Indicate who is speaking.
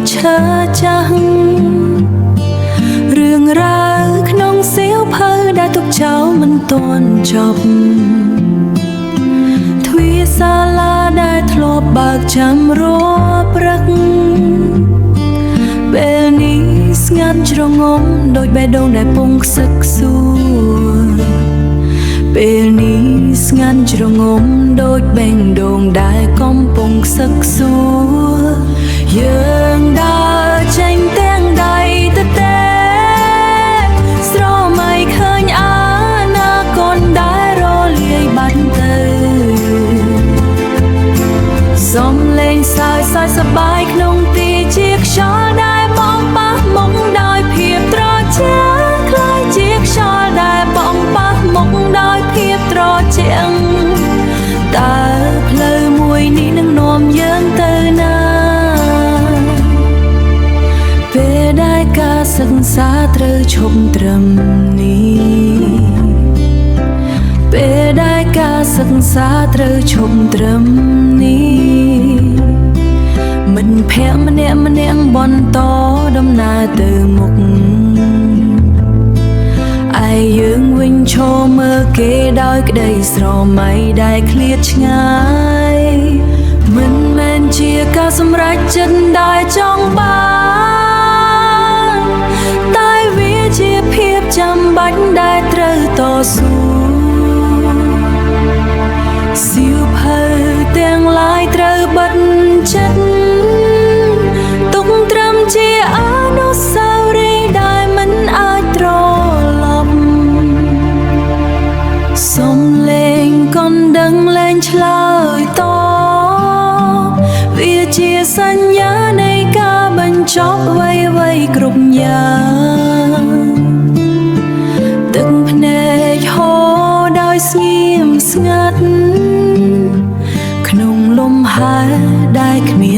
Speaker 1: ឈើចាស់រឿងរ៉ាវក្នុងសៀវភៅដែលទុកចោលមិនទាន់ចប់ទ្វារសាលាដែលធ្លាប់បើកចាំរាល់ព្រឹកពេលនេះស្ងាត់ជ្រងំដូចបេះដូងដែលពងខ្សឹកខ្សួរពេលនេះស្ងាត់ជ្រងំដូចបេះដូងដែលកំពុងខ្សឹកខ្សួរយើងដើរចេញទាំងដៃទទេស្រមៃឃើញអនាគតដែលរលាយបាត់ទៅ សំលេងសើចសើចសប្បាយក្នុងទីជាខ្យល់ដែលបងប៉ះមុខដោយភាពត្រជាក់ក្លាយជាខ្យល់ដែលបងប៉ះមុខដោយភាពត្រជាក់តើផ្លូវមួយនេះនឹងនាំយើងទៅណាពេលដែលការសិក្សាត្រូវឈប់ត្រឹមនេះ ពេលដែលការសិក្សាត្រូវឈប់ត្រឹមនេះមិត្តភក្តិម្នាក់ម្នាក់បន្តដំណើរទៅមុខឯយើងវិញឈរមើលគេដោយក្តីស្រមៃដែលឃ្លាតឆ្ងាយមិនមែនជាការសម្រេចចិត្តដែលចង់បានតែវាជាភាពចាំបាច់ដែលត្រូវតស៊ូ សៀវភៅទាំងឡាយត្រូវបិទចិត្តទុកត្រឹមជាអនុស្សាវរីយ៍ដែលមិនអាចត្រឡប់សំលេងកណ្ដឹងលែងឆ្លើយតបវាជាសញ្ញានៃការបញ្ចប់អ្វីៗគ្រប់យ៉ាង ទឹកភ្នែកហូរដោយស្ងៀមស្ងាត់ក្នុងលំហែដែលគ្មាន